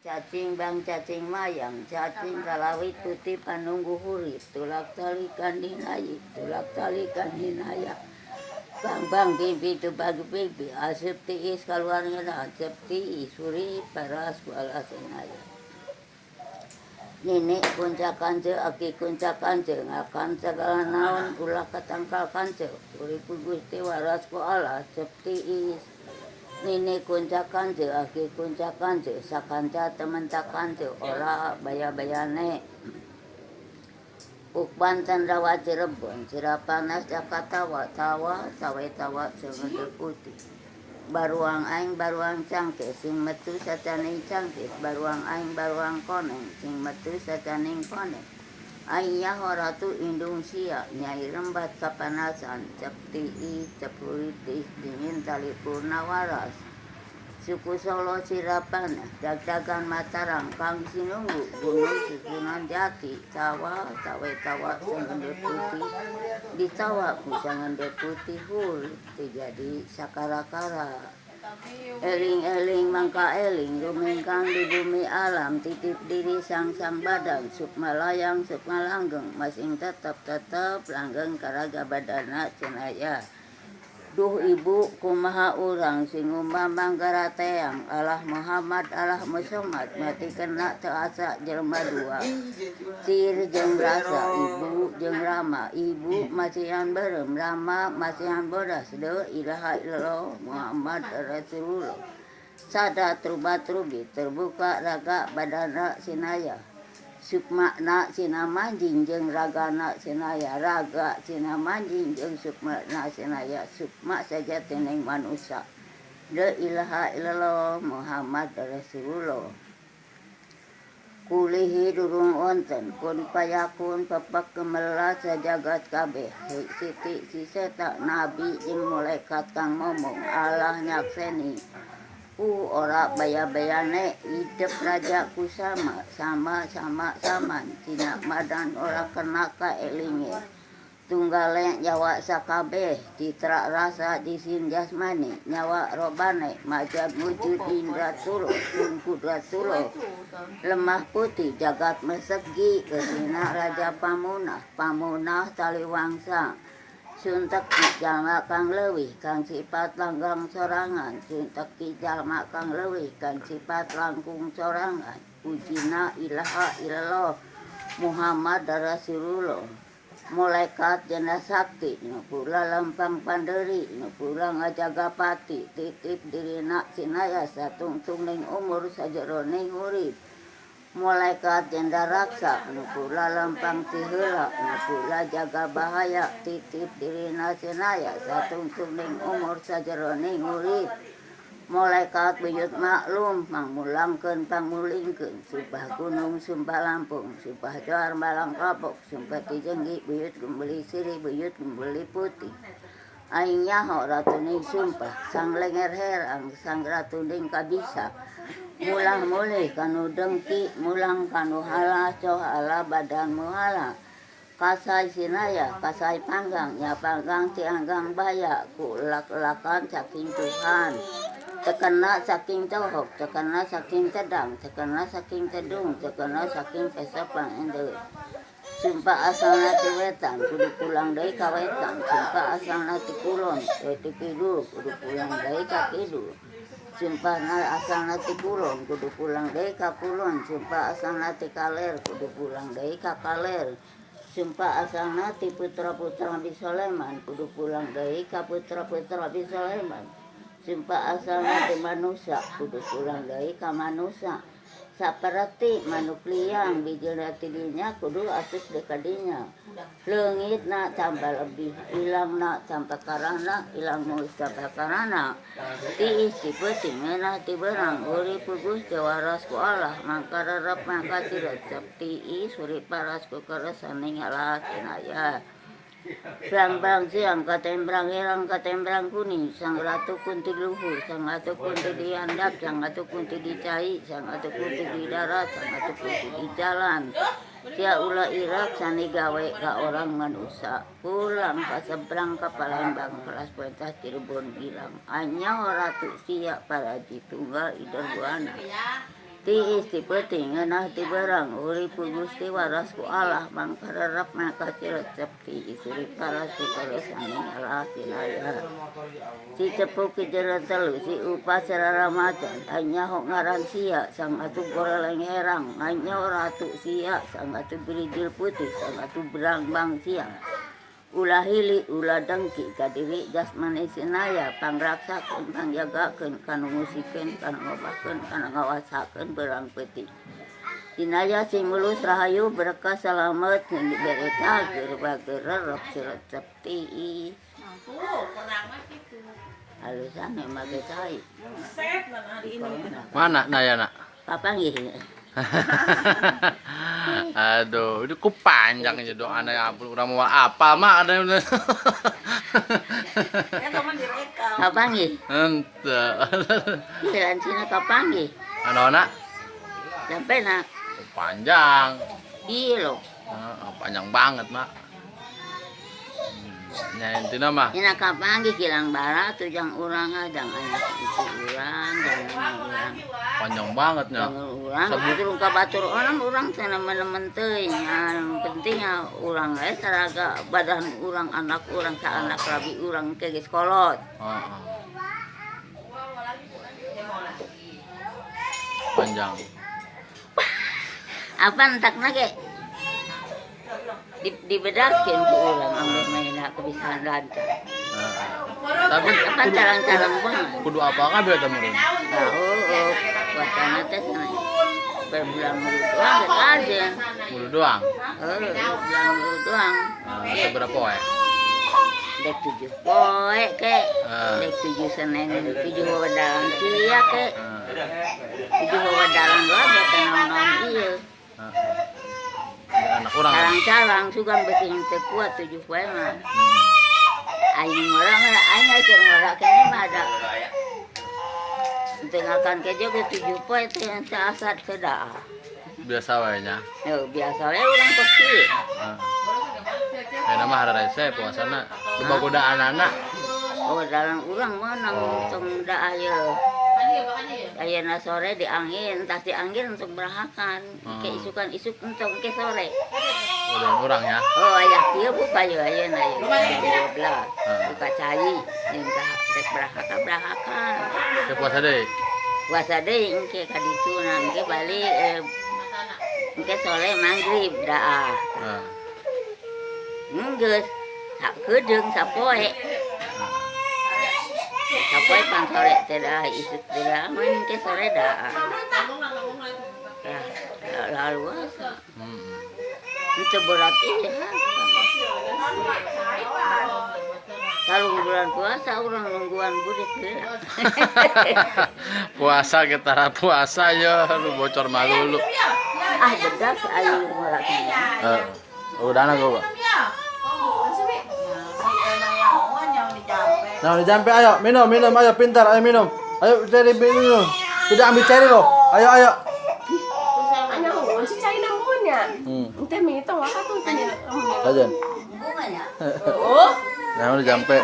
Cacing bang cacing mayang, cacing kalawit putih panunggu hurip, tulak talikan dinai, tulak talikan dinaya. Bang bang bibi tu bagi bibi, asep tiis keluarnya asep tiis hurip paras kuala senaya. Nini kunca kance, aki kunca kance, ngakan segala naon ulah katangkal kance, urip Gusti waras ku Allah asep tiis. Nini kunca kance, aki kunca kance, sakanca temen takance, ora baya-bayane. Uk Banten rawa Cirebon, Cirapanas Jakarta tawa, tawe tawa sengende putih. Baruang aing baruang cangkeh, sing metu sacaning cangkeh, baruang aing baruang koneng, sing metu sacaning koneng. Aing nyaho ratu indung sia, nyai rembat kapanasan, cep tii, cep tis, dingin tali purna waras. Suku Solo Sirapana, dagdagan Mataram, Kang Sinunggu, Gunung Susunan Jati, tawa, tawe tawa, sangende putih, ditawa ku sangende putih hul, terjadi sakara-kara. Eling-eling mangka eling, rumingkang di bumi alam, titip diri sang-sang badan, sukma layang, sukma langgeng, masing tetep-tetep langgeng karaga badana cenaya. Duh ibu kumaha urang sing ngumambang garateang, Allah Muhammad Allah Muhammad mati kena teu asa jelema dua. Sir jeung rasa ibu jeung rama, ibu masihan beureum, rama masihan bodas, la ilaha illallah Muhammad Rasulullah. Sada truba-trubi terbuka raga badana sinaya. Sukma na sina manjing jeung ragana sinaya, raga sina manjing jeung sukma na sinaya, sukma sajatining manusia. La ilaha illallah Muhammad Rasulullah. Kulihi durung wonten kun payakun pepak kemelas sajagat kabeh siti siseta nabi jeung malaikat kang ngomong Allah nyakseni. Ku ora baya-bayane idep raja ku sama sama sama saman cina madan ora kena ka elinge tunggale nyawa sakabeh citra rasa jisim jasmani nyawa robane majab wujud indra tulo kun kudrat tulo lemah putih jagat mesegi kesina raja pamunah pamunah taliwangsa suntek jalma kang leuwih kang sifat langgang sorangan suntek jalma kang leuwih kang sifat langkung sorangan ujina ilaha illallah Muhammad Rasulullah malaikat jena sakti nu pula lempang panderi nu pula ngajaga pati titip dirina sinaya satungtung ning umur sajeroning urip malaikat jenda raksa nu pula lempang ti heula nu pula jaga bahaya titip dirina sinaya satungtung ning umur sajeroning urip malaikat buyut maklum mangulangkeun pangulingkeun sumpah gunung sumpah Lampung sumpah Johar Malang Kapok sumpah Tijenggi buyut gembeli sirih buyut gembeli putih aing nyaho ratuning sumpah sang lenger herang sang ratuning kabisa mulang mulih kanu dengki mulang kanu hala coh ala badan muhala kasai sinaya kasai panggang nya panggang tianggang baya ku lak-lakan saking Tuhan tekena saking tohok tekena saking tedang tekena saking tedung tekena saking pesepan ende sumpah asalna ti wetan kudu pulang deui ka wetan sumpah asalna ti kulon ti kidul kudu pulang deui ka kidul sumpah asalna ti kulon kudu pulang deui ka kulon sumpah asalna ti kaler kudu pulang deui ka kaler sumpah asalna ti putra-putra Nabi Sulaiman kudu pulang deui ka putra-putra Nabi Sulaiman sumpah asalna ti manusia kudu pulang deui ka manusia saperti manuk liang bijilna ti dinya kudu asup deui ka dinya leungitna tambah lebih ilangna tambah karana ilang muis tambah karana tiis ti peuting ngeunah ti beurang urip Gusti waras ku Allah mangka rerep mangka tirecep tiis urip paras ku keresaning Allah cenaya Brang-brang siang katembrang herang katembrang kuning sang ratu kunti luhur sang ratu kunti di handap sang ratu kunti di cai sang ratu kunti di darat sang ratu kunti di jalan sia ulah Irak sani gawe ka orang manusia pulang ka seberang ka Palembang kelas pentas Cirebon Girang anya ratu sia paraji tunggal Ida Buana. Tiis ti peuting ngeunah ti beurang urip ku Gusti waras ku Allah mangkarerep maka cirecep tiis urip paras ku saning Allah sinaya. Si cepuk ki jero telu si upas raramacan aing nyaho ngaran sia sang atuh goreleng herang aing nyaho ratu sia sang atuh birijil putih sang atuh berangbang sia. Ulah hili ulah dengki ka diri jasmani sinaya pangraksakeun pangjagakeun kanu ngusikeun kanu ngobahkeun kanu ngawasakeun beurang peuting. Sinaya sing mulus rahayu berkah salamet sing dibere cageur bageur rerep cirecep tiis. Halusan make cai. Mana Nayana? Papanggih. Aduh, itu ku panjang aja doa ya ampun urang mau apa mah ada. Kapanggih? Henteu. Jalan sini kapanggih? Anu-ana? Sampai nak. Panjang. Iya loh. Panjang banget, Mak. Nya intina mah. Ina kapanggih kilang bara tujang urang jang anak itu urang, jangan urang. Panjang banget nya. Urang turun ka batur orang urang teh nemen-nemen teuing. Yang penting urang we saraga badan urang anak urang sa anak rabi urang ke geus kolot. Heeh. Panjang. Apa entakna ge? Dibedaskeun ku urang ambil mainna kebiasaan lancar. Tapi apa carang-carang banget. Kudu apa kabeh eta meureun? Nah, oh, puasana teh berbulan mulu doang geus aja. Mulu doang. Heeh, bulan mulu doang. Seberapa poe? Dek 7 poe ke. Dek 7 Senin, 7 wedalan sia ke. 7 wedalan doang bete naon-naon ieu. Anak urang. Carang-carang sugan beusi teu kuat 7 poe mah. Aing ngora mah aing keur ngora keneh mah ada. Teu ngakan kejo ge 7 poe teh teu asat teu daa. Biasa wae nya. Heuh, biasa wae urang kos kieu. Heeh. Mah hararese puasana. Loba godaan anak. Oh, dalam urang meunang tong da aya. Ayeuna sore diangin, tas diangin untuk berahakan. Ke isukan isuk entong ke sore. Godaan urang ya. Oh, aya kieu buka ye ayeuna ye. 12. Buka cai jeung ka rek berahaka-berahakan. Ke puasa deui. Puasa deui engke ka dituna engke balik engke sore maghrib daa. Heeh. Enggeus sakedeung sapoe. Sapoe pan sore teh dah isuk teh dah mun engke sore daa. Lah lalu asa. Itu berat iya. Kalau bulan puasa orang nungguan burit heula. Puasa getara puasa ya lu bocor malu lu. Ah bedas ayu ngora. Heeh. Udah anak gua. Nah, udah jampe ayo minum minum ayo pintar ayo minum. Ayo cari minum. Sudah ambil cari loh. Ayo ayo. Anu si cai namanya. Teh mi itu waka tuh tanya. Sajen. Bunganya. Oh. Nah, udah jampe.